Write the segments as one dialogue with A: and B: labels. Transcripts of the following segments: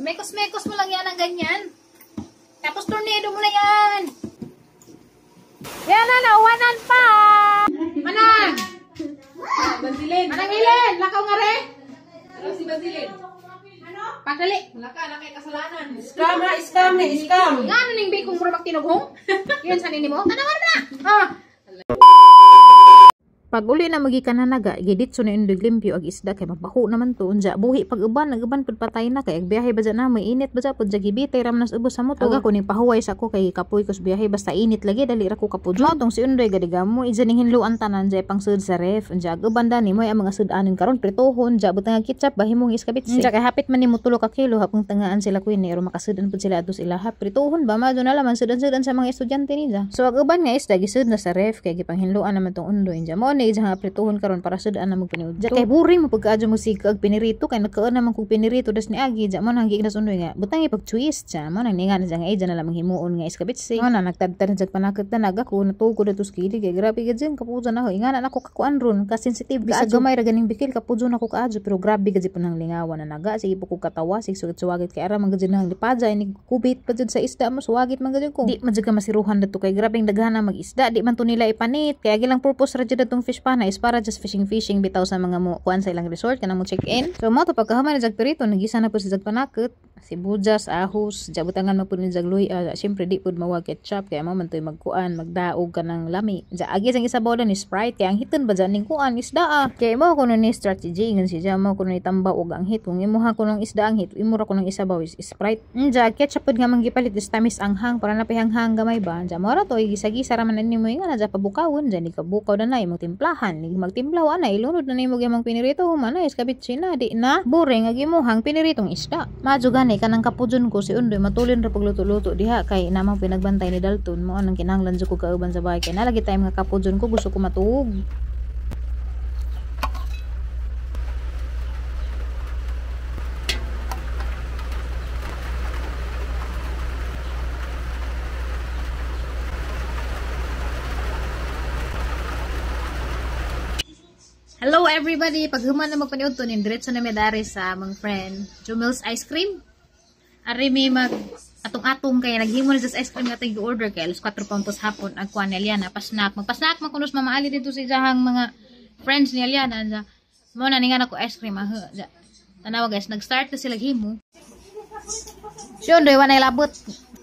A: Mekos-mekos mo lang yan ang ganyan. Tapos tornado mo na yan. Yan na, nauwanan pa. Manang!
B: Bansilin.
A: Manang Helen, lakaw nga re.
B: Ano si Bansilin?
A: Ano? Pagdali.
B: Wala ka, wala kay kasalanan.
C: Scam ha, scam ni, scam.
A: Nga ano ning bikong mura magtinughong? Yun sa nini mo? Tanawan mo na! Ah! Pag uli na magikan na naga, giditso na indoy limpyo ag isda kay mabaho naman to. Unja buhi pag uban, naguban pud patay na kay ag biyahe ba na may init ba pud gibitay ra man ubos sa motor. Aga ko ning pahuway sa ko kay kapoy ko sa biyahe basta init lagi dali ra ko kapudyo. Mao tong si Undoy gadigamo ija ning hinluan tanan jay pang sud sa ref. Unja ag uban dani mo ang mga sud-anin karon pritohon ja butang ketchup bahimong iskabitse. Unja kay hapit man nimo tulo ka kilo hapong tangaan sila queen pero makasudan pud sila atos ilaha pritohon ba madyo na laman sudan-sudan sa mga estudyante nila. So ag uban nga isda gisud na sa ref kay gipanghinluan naman tong Undoy. Unja mo ni nga pritohon karon para sudan na magpaniud. Ja kay boring mo pagkaadyo mo sig ag pinirito kay nagkaon naman kog pinirito das ni agi ja mo nang giignas Undoy nga butang ipag twist ja mo nang ningan ja nga ija na lamang himuon nga iskabitse. Mo na nagtadtad jag panakit na naga ko natugo na tos kili kay grabe gid jud kapuzo na ako ingana nako kakuan ron ka sensitive bisag gamay ra ganing bikil kapuzo na ko kaadyo pero grabe gid jud nang lingawan na naga sige po ko katawa sig sugit-suwagit kay ara man gid nang lipadja ini kubit pa jud sa isda mo suwagit man gid ko di man jud ka masiruhan dadto kay grabeng daghan na mag-isda di man to nila ipanit kay gilang purpose ra jud atong fish pana is para just fishing fishing bitaw sa mga mo kuan sa ilang resort kanang mo check in. So mo to pagkahuman ni jag pirito nagisa na po si jag panakot sibuyas ahos jabutangan mo pud ni jag luy syempre di pud mawag ketchup kay mo man toy magkuan magdaog ka ng lami ja agi sang isabaw ni Sprite kay ang hiton ba dyan ning kuan isda ah. Kay mo kuno ni strategy ingon si ja mo kuno ni tambaw og ang hit kung imuha kunong isda ang hit imo ra kunong isabaw is Sprite ja ketchup pud nga manggipalit is tamis anghang para napihanghang gamay ba ja mo ra to gisa-gisa ra man nimo nga na ja pabukawon ja ni kabukaw na na imong timplahan ni magtimplaw ana ilunod na nimo gyamang pinirito human na iskabitsi na di na boring ag imuhang piniritong isda. Madyo gani kanang kapujon ko si Undoy matulin ra pagluto-luto diha kay namang pinagbantay ni Dalton mo anang kinahanglan jud ko kauban sa bahay kay nalagi tayo mga kapujon ko gusto ko matuog. Hello everybody! Paghuman na magpaniud to nin diretso na mi dari sa among friend Jumel's Ice Cream. Ari mi mag atong-atong kay naghimo ni sa ice cream nga atong gi-order kay alas 4 pa untos hapon ang kuan ni Aliana pasnak. Magpasnak man kunos mamaali dito sa iyahang mga friends ni Aliana. Anja mo na ningan ako ice cream ah. Tanawa guys, nag-start na sila himo. Siyon doy wa nay labot.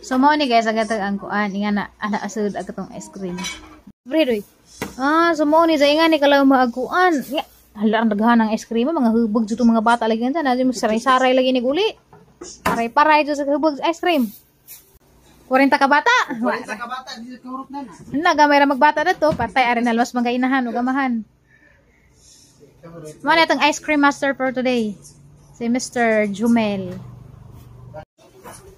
A: So mo ni guys ang gatag ang kuan inga na ana asud ag atong ice cream. Pre doy. Ah, so mo ni sa inga ni kalaw maaguan. Hala ang daghan ang ice cream mga hubog jud mga bata lagi ana saray-saray lagi ni guli. Paray-paray jud sa hubog ice cream. 40 ka bata.
C: 40 ka bata di ka hurot na.
A: Na gamay ra magbata dato, patay ari na mas mga inahan o gamahan. Mo na itong ice cream master for today. Si Mr. Jumel.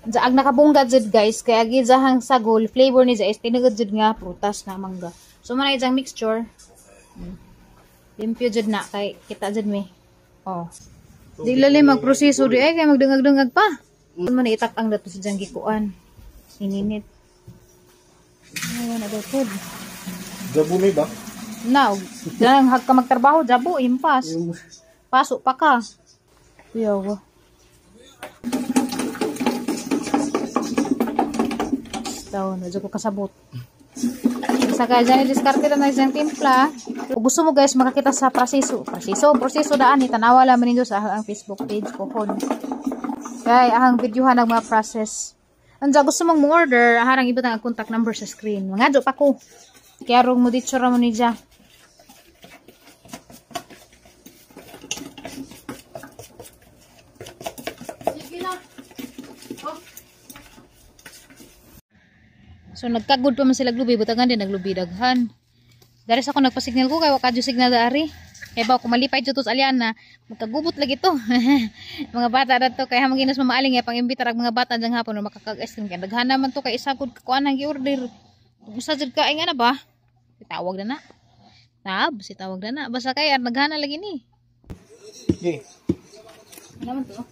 A: Ag nakabungga jud guys kay agi jahang sagol flavor ni ja is tinugod jud nga prutas na mangga. So mo na ijang mixture. Limpyo jud na kay kita jud mi. Oh. Di lali magproseso di ay kay magdungag-dungag pa. Mo na itak ang dato sa jang gikuan. Ininit. Ay wala ba food.
D: Jabo ni ba?
A: Na, dang hag ka magtrabaho jabo impas. Pasok pa ka. Kuyawa. Daw, medyo ko kasabot. Sa kaya dyan, i-discarte na isang timpla. Kung gusto mo guys, makakita sa proseso. Proseso daan. Itanawa laman ninyo sa ang Facebook page ko. Kaya ahang videohan ang mga process. Anja, gusto mong mo-order, aharang ibutang ang contact number sa screen. Mga pa ko. Kaya rong mo dito ra mo niya.
B: Sige na. Oh.
A: So nagkagod pa man sila glubi, butangan din naglubi daghan. Dari sa ako nagpasignal ko kay wa kadyo signal dari. Kay ba ko malipay jud tos Aliana, magkagubot lagi to. Mga bata radto kay hamang ginas mamaaling pang imbitar ang mga bata diyang hapon makakag ice cream kay daghan naman to kay isagod kakuan ang gi-order. Usa jud ka ay nga na ba? Tawag na na. Tab, si tawag na na. Basta kay daghan na lagi ni.
D: Okay.
A: Ano man to?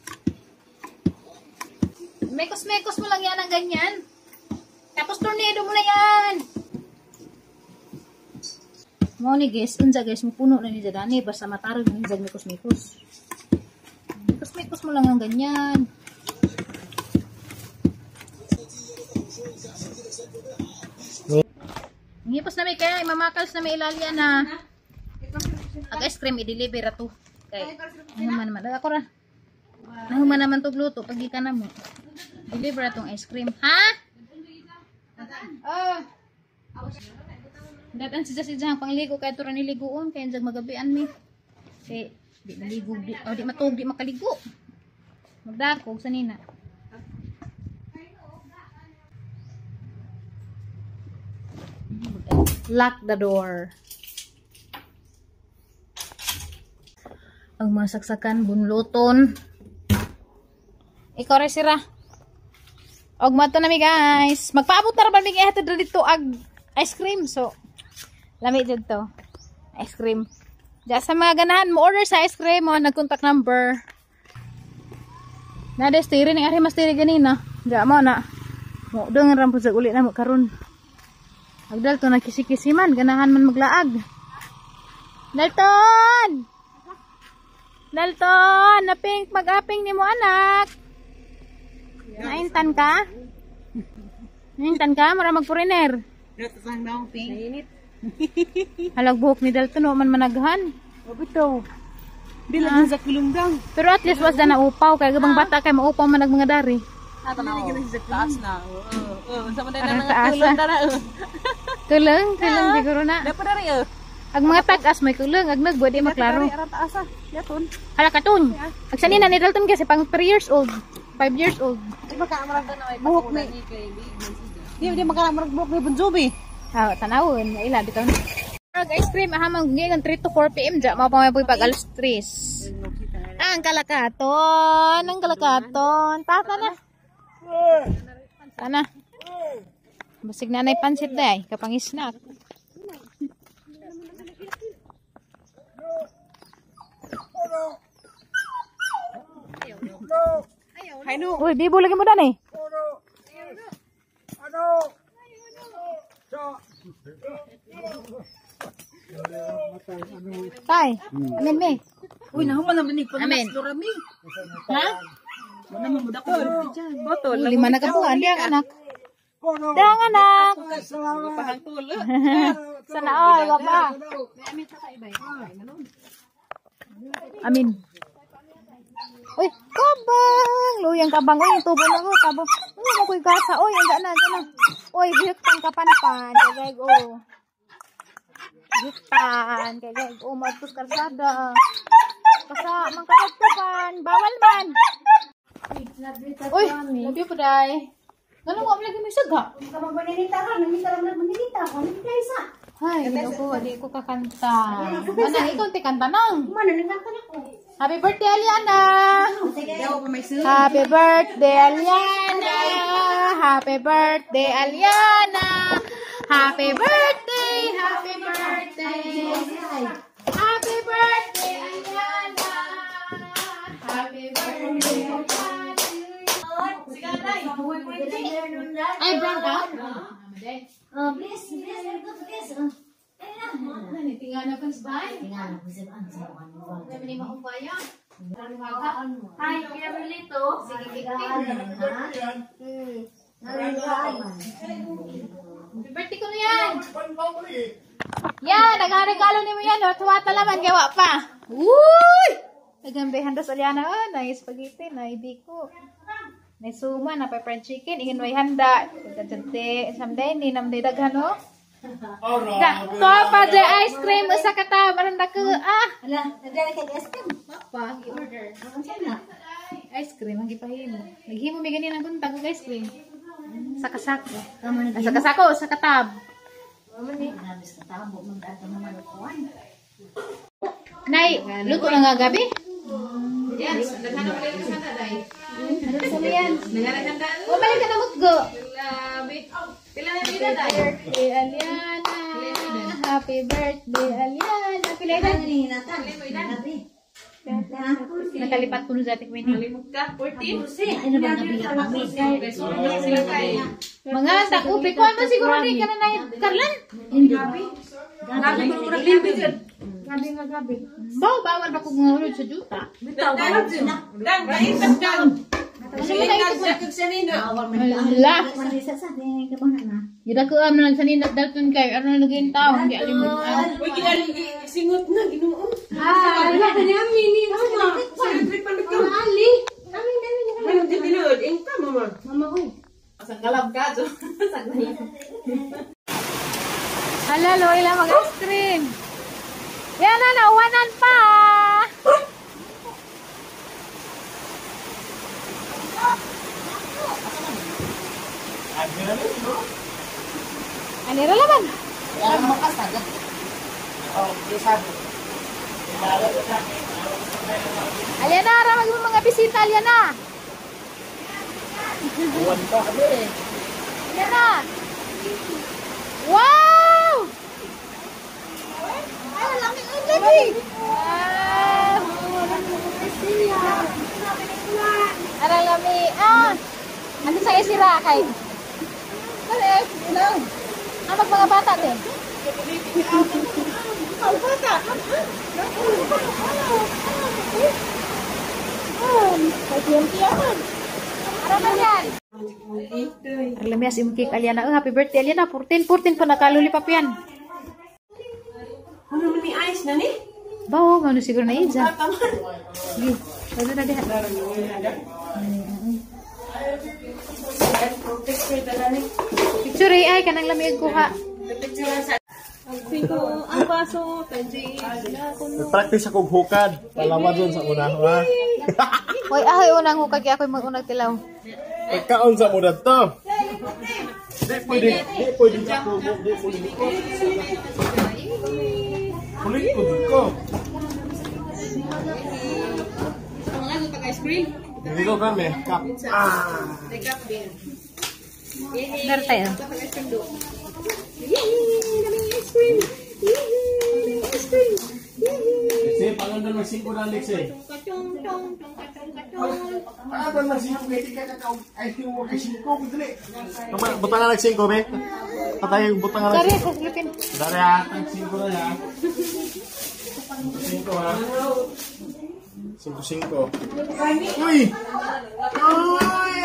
A: Mekos-mekos mo lang yan ang ganyan. Tapos tornado mo na yan. Mo ni guys, unsa guys, mupuno na ni dani basta matarog ni jag mekos-mekos. Mekos-mekos mo lang ang ganyan. Ngipos na may kaya mamakals na may ilalian na. Ag ice cream i-deliver ato. Kay naman naman ako ra. Nahuman naman tog luto pag gikan na mo. Deliver atong ice cream. Ha? Oh. Datan si Jess ang pangligo kay tura niliguon kay jag magabian mi. Kay di maligo di, oh, di matug di makaligo. Magdakog sa nina. Lock the door. Ang mga saksakan bunluton. Ikaw ra sira. Og mato na mi guys. Magpaabot na ra ba mi hatod dito ag ice cream. So lami jud to. Ice cream. Diya sa mga ganahan mo order sa ice cream mo nag-contact number. Na destiri ning ari mas tiri ganina. Diya mo na. Mo dungan ra pud sa uli na mo karon. Ag Dalton nagkisi-kisi man ganahan man maglaag. Dalton! Dalton, na pink mag-aping nimo anak. Naintan ka? Naintan ka? Mara mag-foreigner. Halag buhok ni Dalton, wa man managhan.
C: Mabito. Di lang sa kulunggang.
A: Pero at least was na naupaw. Kaya gabang bata kay maupaw man ang mga dari.
C: Taas na. Oo. Sa man
A: Arang taas na. Kulong, kulong siguro na.
C: Dapat na rin.
A: Ag mga tag-as may kulong, ag nagwa di maklaro.
C: Arang taas ah. Yaton.
A: Hala katon. Ag sanina ni Dalton kasi pang 3 years old, 5 years old.
C: Di buhok ni. Di makaramrag buhok ni Bunzubi.
A: Ah, tanawon, ila bitaw. Ag ice cream aha man gikan 3 to 4 PM ja mao pa may pag alas 3. Ang kalakaton, ang kalakaton. Tata na. Tana. Basig na nay pansit day, kapang snack. Uy, bibo lagi mo dan eh. Tay, amin me.
C: Uy, nahuman naman ni
A: Amin.
C: Rami.
A: Ha?
C: Wala man mo dako. Botol.
A: 5 na kabuan diyang anak. Diyang anak.
C: Pahangtul.
A: Sana all, wapa. Amin. Uy, kabang! Luyang kabang. Uy, yung tubo na ko, kabang. Uy, makoy gasa. Uy, ang na, na. Uy, bihuktan ka panpan. Kagay, oh. Bihuktan. Kagay, oh, magtus kalsada. Kasa, mangkatagtukan. Bawal man. Uy, love you po, day. Ganun ko, lagi may saga. Ay, ako, di ko kakanta. Mana, ikaw ti kanta nang. Happy birthday, Aliana! Happy birthday, Aliana! Happy birthday, Aliana! Happy birthday, happy birthday! Happy birthday, Aliana! Happy birthday, Aliana! Ay, brown out?
E: Please, please, please.
A: Tingnan ko sa bahay.
E: Tingnan ko sa bahay.
A: Hi, Kuya Merlito. Sige, Happy birthday ko na yan. Yan, nagregalo ni mo yan. Tuwata laman, gawa pa. Uy! Nagambe handas Aliana. Oh, nice spaghetti, na biko. Nay suma, na fried chicken, ingin way handa. Dagante, samday ni namday daghan oh. Da, to pa de ice cream usa ka ta maranda ko. Ah,
E: Ala, nagdala kay ice cream.
A: pa i-order.
E: Ang sana.
A: Ice cream ang gipahimo. Naghimo mi ganin ang buntag og ice cream. Sa kasako.
E: Tama na
A: Sa kasako, sa katab.
E: Grabe sa tabo, magdato naman kuan.
A: Nay, luto na nga gabi?
B: Yes, naghanap kayo sa handa, day.
A: Ano sa yan?
B: Naghanap handa.
A: Bumalik ka na mutgo.
B: Grabe. Pila na nila, day?
A: Birthday, Aliana. Happy birthday, Aliana. Pila edad?
E: Gabi.
A: Nakalipat ko nun sa ating Winnie.
B: Malimog ka. 14?
E: Ano ba gabi kami?
B: Sila kay.
A: Mga takupi ko. Ano siguro ni ka na na Karlan?
B: Gabi ko murag limpi jud.
A: Baw, bawal ba kung mga ulod sa juta?
C: Dang, kaintas dang.
A: Kasi mo na ito.
C: Sa nino.
A: Ala.
E: Sa sa sa kabahan na.
B: Gidakuam na lang sa Ninat Dalton kay aron naging tao hindi alimot.
F: Uy, singot na Ginoo.
C: Ah, wala ka niya mini mama. Ali.
F: Ano di tinuod? Ingka mama.
C: Mama oy.
B: Sa galab ka jo.
A: Hala, Lola, mag-ice cream. Yan na, nauwanan pa. Ano laban? Ayan na, ramag mo mga bisita, ayan na. Ayan na. Wow!
C: Ay, lamig ang gabi.
A: Wow! Arang lami. Ah! Ano sa isira kay?
C: Dali, ilaw.
A: Ang mag mga bata din.
C: Ang bata.
A: Araman yan. Alam niya, si imong cake, Aliana. Oh, happy birthday, Aliana. 14, 14 pa nakaluli pa yan.
F: Ano man ni ice na ni?
A: Bawo, mano siguro na ija. Sige, pwede na diha.
F: Picture na ni.
A: Picture ay, kanang lamig kuha.
F: Picture sa Sino ang baso, Tanji.
D: Practice ako hukad. Palawa dun sa una. Ha?
A: Hoy, ahoy, unang hukag, ako'y mag-unang tilaw.
D: Pagkaon sa muna to. Di pwede, di pwede ako, di pwede ko. Kulit ko dun ko.
B: Ice cream.
D: Hindi ko kami. Cup. Ah.
A: Meron tayo.
D: Kasi pangandan mag 5 na Alex eh. Pangandan mag 5 kay di ka kakaw ice cream mo kay 5 dali. Butang na nag 5 be. Patay yung butang na.
A: Sorry, saslipin.
D: Dali ha, tag 5 na ya. 5 ha. 5 5. Uy. Uy.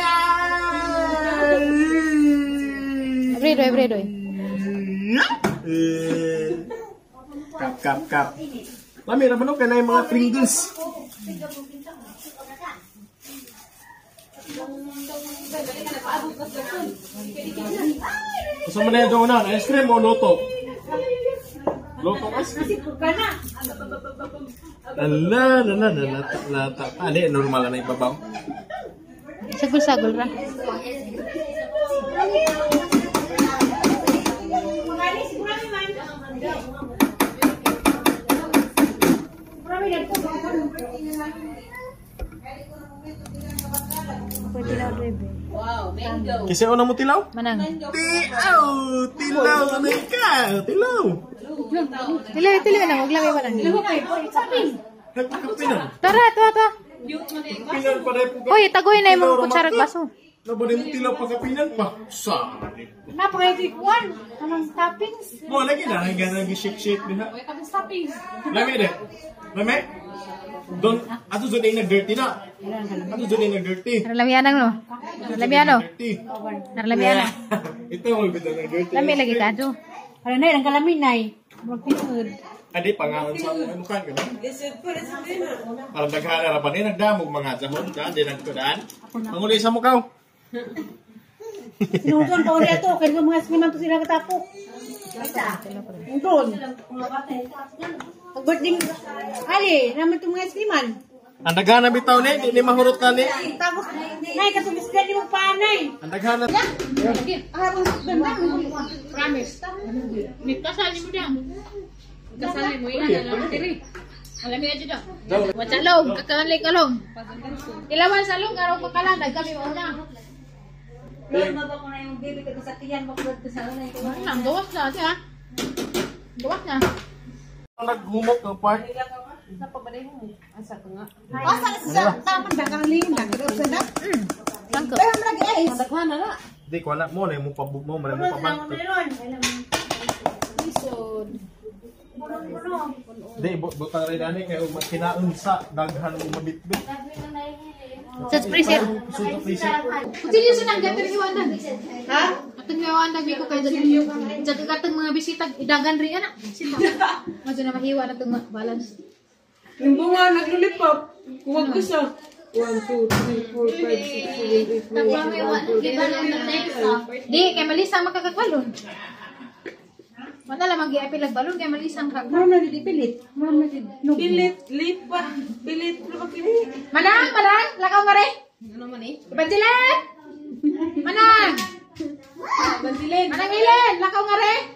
A: Abre doy, abre doy.
D: Kap kap kap. Lami ra man kay mga Pringles. Gusto mo na yung na, ice cream o luto? Luto ice cream. Ala, ala, ala, lata. Ali, normal na ibabaw.
A: Sagol-sagol ra.
B: Wow, mango.
D: Kasi una mo tilaw?
A: Manang.
D: Tilaw! Tilaw! Ano ka? Tilaw!
A: Tilaw, tilaw manang. Huwag lami manang.
D: Kapinan.
A: Tara, tuwa, tuwa.
D: Kapinan pa rin po.
A: Hoy, tagoy na yung mga kutsara at baso.
D: Nabali mo tilaw pa kapinan pa. Saan?
A: Napaka-one. Anong toppings?
D: Mo, lagi na. Hanggang nag-shake-shake din ha.
B: Toppings.
D: Lami din. Lami? Don, ato doon ay nag-dirty na. Ato doon ay nag-dirty.
A: Narlamianang no? Narlamiano?
D: Dirty.
A: Narlamiana.
D: Ito ang bitaw nag-dirty.
A: Lami lagi ka, Jo.
C: Ano na, ang kalamin nay. Magtinud.
D: Adi, pangalan sa mga mukha ka na.
F: Lisod po, lisod din ah.
D: Parang daghan na rapan eh, nagdamog mga jahon ka, di nagkudaan. Panguli sa mukaw.
C: Sinudon pa ulit ato, kaya mga siniman to sila katapok. Doon. Pag birthday, Ali, naman itong mga siniman.
D: Ang daghan na bitaw ni, di ni mahurot na ni.
C: Tapos, nay, katong isda ni mong panay.
D: Ang daghan na.
B: Promise. Kasali mo dyan. Kasali mo yan. Alam Alam mo yan.
A: Watsalong, kakanlik along. Ilawan sa long, araw makalanag kami mauna. Ang gawas na, ate ha. Gawas na.
D: Naghumok ng part.
C: Asa sa taman ba kang lingin na?
A: Tangko.
C: Pero ang ice.
D: Di ko alam mo na mo pabug mo, mo pabang. Di butang rin ani kay ug kinaon sa daghan mo mabitbit.
A: Sa freezer.
D: Sa freezer.
A: Kutsilyo sa nang gater iwanan.
C: Ha?
B: Katong nga ang ko kay jag katong mga bisita idagan ri ana. Bisita. Medyo na mahiwa na tong balance.
F: Yung bunga naglulipop. Kuwag ko siya. 1, 2, 3, 4, 5, 6, 7, 8, 9, 10.
B: Di kay malisa makakagbalon. Wala lang mag-iapil ang balon kay malisang kag.
C: Ma'am na pilit. Ma'am na
F: Pilit, lipat, pilit, pilit.
B: Manang, manang, lakaw nga re. Ano man eh? Bansilen! Manang!
F: Bansilin.
B: Manang Helen, lakaw nga re.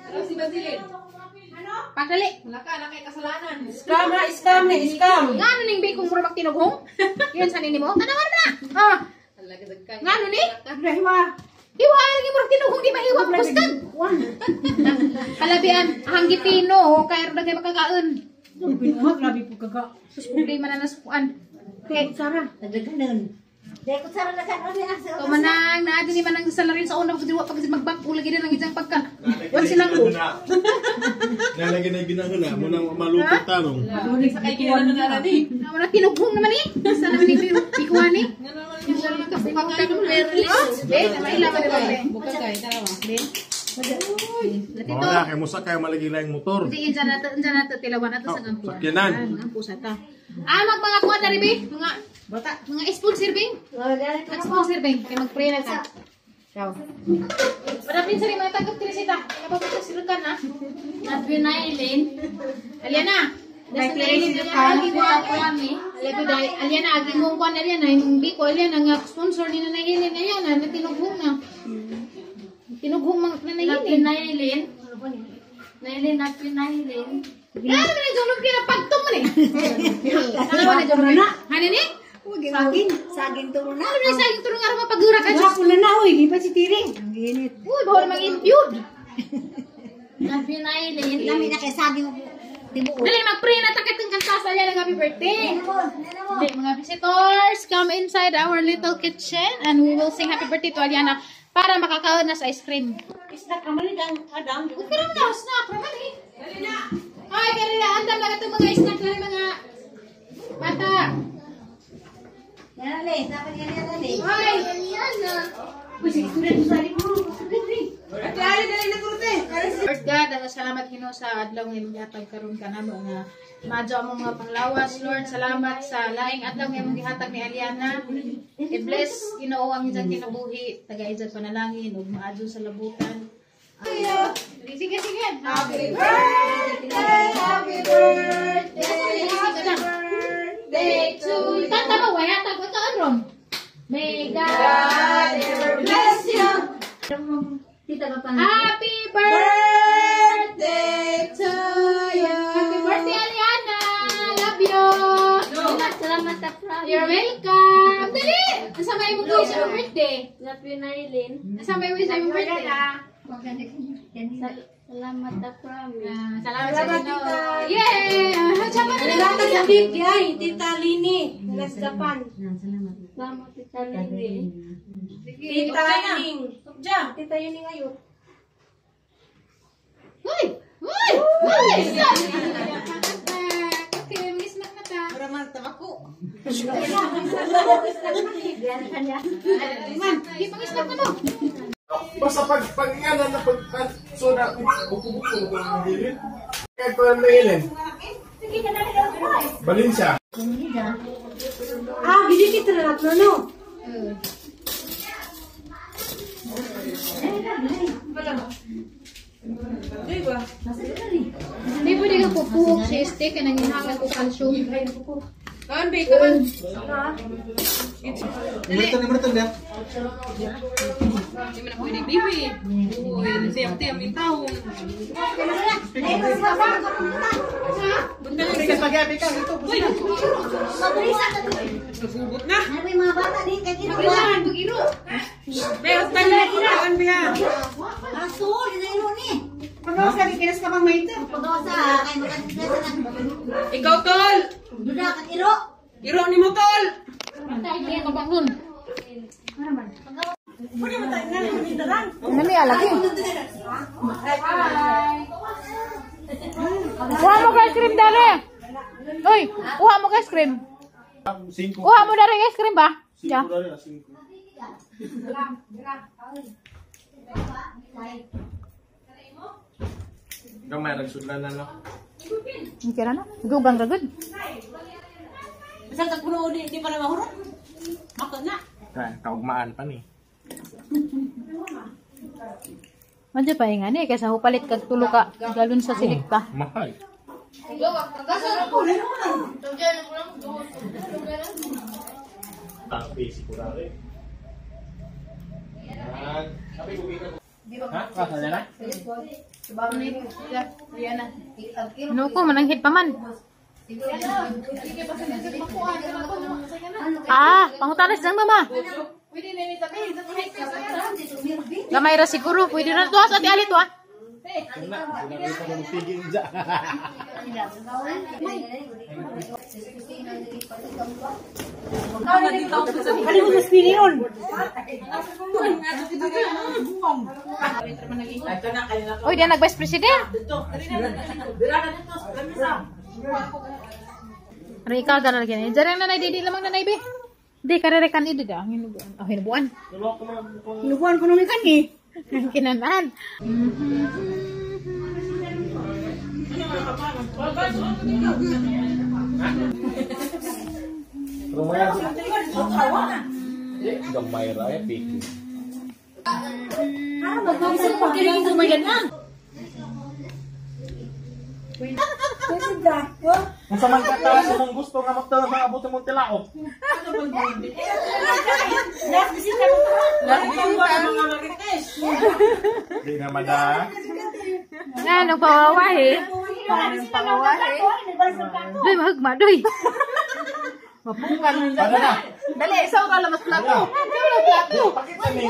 F: Ano si Bansilin?
B: Ano? Pagdali.
F: Wala ka, na kay kasalanan. Scam ha, scam ni, scam.
B: Nga ano ning bikong mura magtinughong? Yun sa nini mo? Tanawan na! Ah. Nga ano ni?
C: Hiwa.
B: Hiwa lagi murag tinughong di mahiwa bustag. Kalabian, hanggitino, kay ro kay makakaon.
C: Grabe po kaga.
B: Sus problema na nasukuan. Okay.
C: Sara.
E: Nagdaganon. Dahil ko sara na ka.
B: So manang, naadi ni manang sa salarin sa una pag diwa pag magbangko lagi na ng isang pagka. Wan silang ko.
D: Nalagay na ginahon na munang maluto tarong.
F: Sa kay kailan na nalani.
B: Na wala tinughong naman eh. Sa naman ni bikuan eh.
D: Mawala kay musa kayo malagi lang motor.
B: Hindi, dyan nato, tilawan nato sa gampuan.
D: Sakyanan.
B: Ang pusa ta. Ah, magmanga kuha na rin, mga bata, mga sponsor, be. Nag-sponsor, be. Kaya mag-pray na ka. Ciao. Marapin sa rin mga tagap, Teresita. Napapunta si Lucan, ha? Aliana. Aliana, agi mong kuhan, Aliana. Yung biko, Aliana, nga sponsor ni Nanay Helen, Aliana, na tinughong na. Tinughong mga Nanay Helen. Ano na yung julog kaya pagtong mo ni? Ano na julog na? Ano ni?
E: Saging. Saging to na.
B: Ano na saging tulong araw mapagura ka?
C: Wala ko na na, uy. Di pa si Tiring. Ang ginit.
B: Uy, bawal mag-impute.
E: Lami na kay saging. Tibuo.
B: Dali, mag-pray na takit ang kanta sa ng happy birthday.
E: Nana mo.
B: Dali, mga visitors, come inside our little kitchen and we will sing happy birthday to Aliana para makakaon na sa ice cream.
C: Isda ka man ang adam.
B: Uy, pero na, snack naman eh. Dali na. Ay, kanila, andam lang itong mga snack na rin mga bata.
E: Yan ale. Dapat yan yan ale.
B: Ay!
C: Uy, sige, student sa mo.
F: Ate Ali, dali na kurte.
B: Lord God, ang salamat Ginoo sa adlaw nga imong gihatag karon kanamo nga madyo among mga panglawas. Lord, salamat sa laing adlaw nga imong gihatag ni Aliana. I-bless Ginoo ang iyang kinabuhi, taga-ijad panalangin ug maadyo sa labutan. Sige, sige.
F: Happy birthday, happy birthday,
B: happy birthday to you. Kanta ba? Wala tag ka ron. May God
F: ever bless you.
E: Tita ka pa.
B: Happy birthday to you. Happy birthday, Aliana. Love you.
E: Salamat sa promise.
B: You're welcome. Dali! Asa may mong wish sa birthday?
E: Love you, Nailin.
B: Asa may wish sa imong birthday?
E: Salamat sa promise.
B: Salamat sa Ginoo. Yay! Tsaka na lang.
C: Salamat sa cake, ay. Tita Lini. Nasa Japan.
E: Salamat, Tita Lini.
C: Tita Ning. Tita Yuning ayo.
B: Uy! Uy! Uy! Okay, miss na na ta. Man, di pang snack na mo.
D: Basta pag yan na pag so na buko-buko ko ang gilid. Kaya ko lang na Valencia.
C: Ah, gidi kita na natin, no?
B: Hindi pwede ka pupuhok si steak kaya nanginhangan ko calcium.
F: Kaan, be, kaan.
D: Numero na.
F: Hindi mo na pwede, bibi. Uy, nasiyang-tiyang yung taong. Uy, naghugot na.
E: Ano yung mga bata din? Kaya ginawa.
B: Kailangan pag-iro.
F: Be, hasta na kaan, be, ha.
E: Aso, ino ni.
C: Pagawa sa kinas ka pang maita.
E: Pagawa sa kay makasisa na.
F: Ikaw, tol.
E: Duda kang iro.
F: Iro ni mo, tol.
B: Hindi ka bang dun.
C: Pwede mo tayo na rin daran.
A: Nami alagi. Kuha mo ka ice cream dare. Uy, kuha mo ka ice cream.
D: Cinco.
B: Kuha mo dare ice cream ba? Ya.
D: Cinco dali, cinco. Gamay ragsudlan na no.
B: Okay ra na. Dugang ra gud.
C: Bisan tag puno di di pa na mahurot. Mako na.
D: Ha, kaugmaan pa ni.
B: Madyo pa nga ni kaysa hupalit kag tulo ka galon sa Selecta.
D: Mahal. Ang basic ko rin. Yan. Sabi ko Ha? Kasa na?
B: Ano ko mananghid pa man. Ah, pangutanas lang mama. Gamay ra siguro, pwede ra to sa Ate Ali to ah.
C: Kali mo mas pili ron.
B: Oy, di nag vice president. Aray ka ganun lagi. Diyan nanay di lamang nanay be. Di karere kan idi da hinubuan. Oh, hinubuan.
C: Hinubuan ko nung ikan eh.
B: Kinanan.
D: Gamay ra eh, piki. Kung sa man kataas mong gusto nga magtala sa abot mong tilaok.
C: Last bisita mo to.
D: Di na mada.
B: Nga nung pawawahi. Doy mahugma doy. Mapungkan
D: Ano na?
B: Dali, isaw ka lang mas plato. Isaw lang plato.
D: Pakita ni.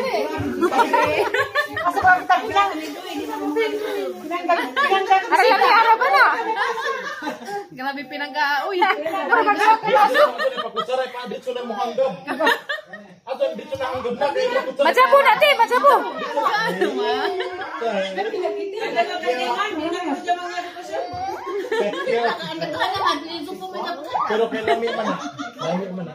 C: Asa ba kita bilang?
B: Aray lang ara ba na? Grabe pinanggaoy. Para magsakulo.
D: Pagkutsaray pa dito na mo hanggab. Ato dito na hanggab na kay pagkutsaray.
B: Majabu na te, majabu.
D: Pero kay lami man na. Lami man na.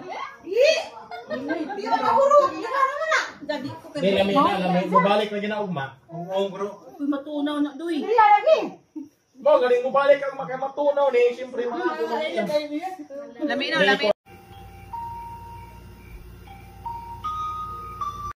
D: Di lami na, lami. Mubalik lagi na ugma. Oo, bro.
C: Uy, matunaw na doy.
D: Mo galing mubalik ang makamatunaw ni siyempre mga
B: Lami na, lami.